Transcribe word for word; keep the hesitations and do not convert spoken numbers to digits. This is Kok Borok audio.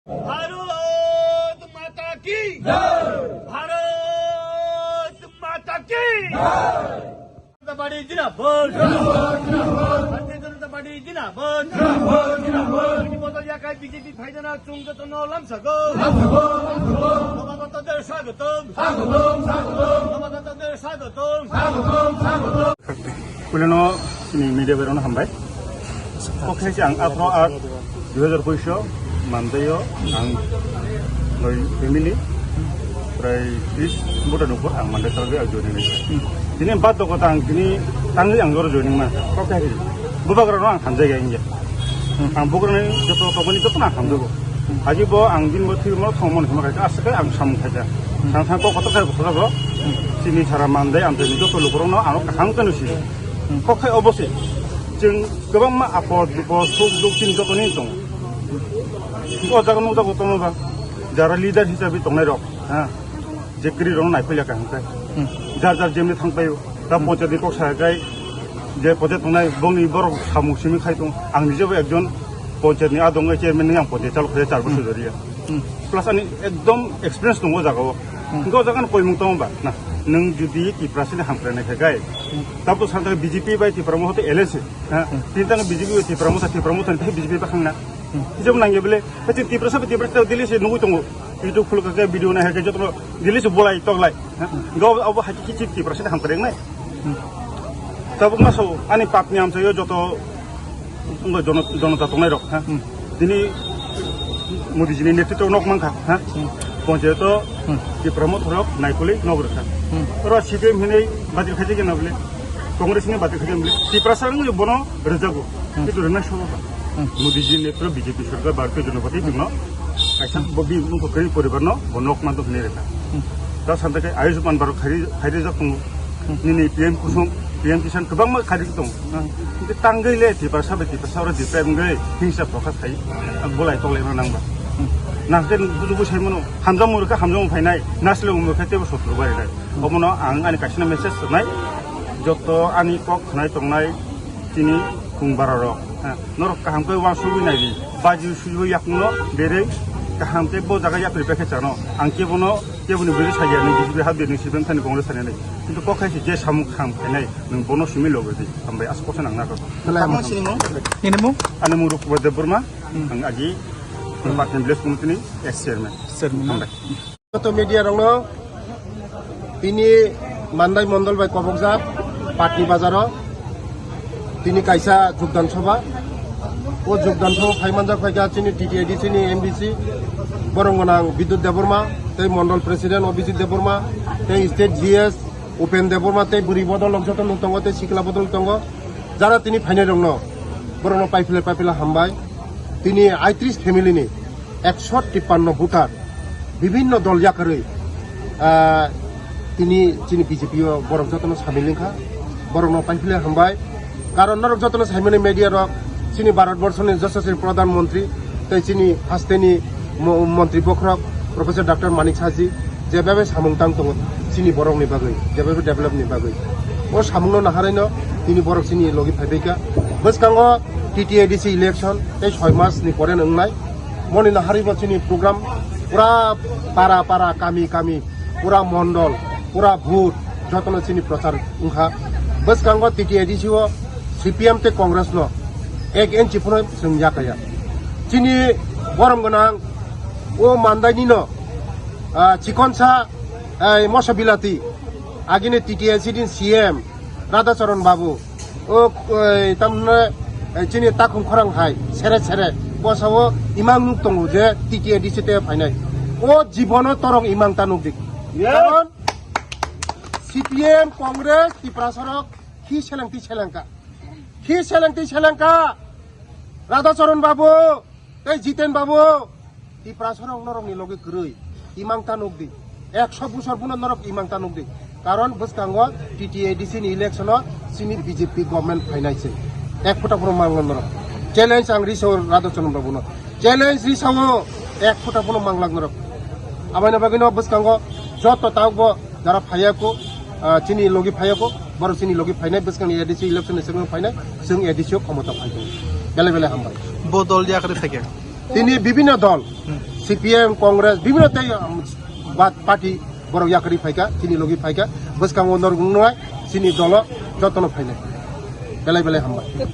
ভারত মাতা কি জয়। ভারত মাতা কি জয়। জনতা পার্টি জিন্দাবাদ। জিন্দাবাদ, জিন্দাবাদ। ভারতীয় জনতা পার্টি জিন্দাবাদ। জিন্দাবাদ, জিন্দাবাদ। বদল ইয়াকাই বিজেপি ফাইদানা চুং যতন লামসাগো। লামসাগো, লামসাগো। নবাগতদের স্বাগতম। স্বাগতম, স্বাগতম। নবাগতদের স্বাগতম। স্বাগতম, স্বাগতম। Kulino chini media berano hambai. Kokhe se ang aphro at dui hazar kuiso mandaio ang noi family prai tris buta nukor ang mandai salbe ang joining ni. Tini bat doko tang tini tangwi ang jor joining ma. Kokhe se bubagra no ang hamjai ga inge. Ang bugra ni joto tokoni joto na hamjago. Agi bo ang din bo thwi mo thong mon hima khaika asake ang samung khaika. Sang sang kok kotor khai boksa bro. Chini sara mandai ang tini joto lukurok no ano kaham kanu si. Kok khai obo se. Chwng kwbangma apod bipod suk duk chini joto ni tongo. O jaga nukjago tongo ba. Jara leader hisabe tongnai rok. Ha. Je kwrwi rok no naiphai ya kaham khe. Jar jar jemni thang paio. Ta ponchayat ni kok sa kai. Je ponchayat tongnai bongni borok samung simi khai tong. Ang nijebo ekjon ponchayat ni adong chairman ni ang ponchayat chalo khai char bosor joriya. Plus ani ekdom experience tongo o jaga o. Hingke o jaga no koimung tongo ba. Na, nwng jodi Tiprasa ni hamkrai nai khai kai. Tapo santa B J P bai Tipra Motha to L S. Ha. Tini tang B J P bai Tipra Motha, Tipra Motha ni tei B J P bakhang na. Hijab nangya bele. Kachin Tiprasa bai Tiprasa to Delhi se nugui tongo. YouTube khuluk khe video nai hai khe joto Delhi se bolai toklai. Ha? Go abo hai kichit Tiprasa de hamkrai nai. Tabuk ma so ani pap ni amsa yo joto jono- jonota tongnai rok. Ha? Dini Modi ji ni netritwo nok mankha. Ha? Ponchayat to Tipra Motha rok naikolwi nok rwkha. Oro C P M hinwi badil khaijak na bole. Congress ni badil khaijak na bole. Tiprasa wngwi bono rwjago. Kitu rwna sobo ba. Modi ji ni netritwo B J P sorkar Bharatiya Janata Party chwngno kaisa bo bi mung kwrwi poribar no bo nok man to hwnwi rwkha. Ta santa khe Ayushman Bharat khairi khairi jak tongo. Nini P M Kusum, P M Kisan kwbangma khairi tongo. Hingke tangwi le Tiprasa bai Tiprasa oro Tiprasa wngwi hingsa prokash khai bolai toklai ma nangba. Nangke buju bui sai mano hamjak murka hamjak phainai nasle umurka tebo sotro bai nai. Omono ang ani kaisa message rwnai joto ani kok khwnai tongnai. Chini khung bara rok, ha, norok kaham khe uansugwi nai di. Baji suiwi yakungno berwi kaham khe bo jaga yapri pekhe chano. Ang kebono, keboni bwrwi sagia nai, B J P ha birni sibeng thani Congress thani nai. Kintu kok hai se je samung kham khainai, nwng bono simi logo di. Hambai aswk kosa nang nago. Belai tamo hambai. Sini mo? Nini mo? Ani mung Rup Kumar Debbarma, ang agi, Patni Village Committee ni ex chairman. Chairman. Hambai. Joto media rokno tini Mandai Mondol bai kobokjak Patni Bazaro tini kaisa jogdan sobha. O jogdan sobha phai manjak phaikha chini T T A D C ni M D C borong gwnang Bidyut Debbarma tei Mondol President Abhijit Debbarma tei State G S Upen Debbarma tei bwrwi bodol rok joto nuk tongo tei sikla bodol tongo. Jara tini phainai rokno borokno paiphle paiphle hambai. Tini aitris family ni ekso tippanno voter bibhinno dol yakarwi, ah, tini chini B J P o borok jotono samil wngkha. Borokno paiphle hambai. Karon norok jotono saimani media rok chini Bharat Borso ni Yashaswi Pradhan Mantri tei chini haste ni mo-, Mantri bokhorok Professor Doctor Manik Saha ji jebabe samung tang tongo chini borok ni bagwi, jebabe develop ni bagwi. O samung no naharwi no tini borok chini logi phaibai kha. Bwskango T T A D C election tei soi mas ni pore no wngnai. Moni naharwi bo chini program pura para para, kami kami, pura mondol, pura booth jotono chini prochar wngkha. Bwskango T T A D C o C P M tei Congress no ek inch phano chwng yakaya. Chini borom gwnang o Mandai ni no, ah, chikonsa, eh, mosa bilati, agini T T A D C ni C M Radhacharan Babu, o, eh, tamne, eh, chini takhum khorang hai sere sere bosao imang nuk tongo je T T A D C te phainai. O jibono torong imang ta nukdi. Yes. Karon C P M, Congress, Tiprasa rok khi selengti selengka. Khi selengti selengka. Radhacharan Babu, tei Jiten Babu, Tiprasa rok norok ni logi kwrwi imang ta nukdi. Ekso bosor bono norok imang ta nukdi. Karon bwskango T T A D C ni election o chini B J P government phainai se. Ek phuta phano mangla norok. Challenge ang risao Radhacharan Babu no. Challenge risao ek phuta phano mangla norok. Aboni bagwi no bwskango joto tabuk bo jara phaiya ko, ah, chini logi phaiya ko, borok chini logi phainai bwskangni A D C election ni swkang phainai, chwng A D C o khomota phai tongo. Belai belai hambai. Bo dol yakarwi phaikha? Tini bibhinno dol. Hmm. C P M, Congress, bibhinno tei, um, ba-, party borok yakarwi phaikha, chini logi phaikha, bwskango norok wngnai, chini dolo jotono phainai. Belai belai hambai.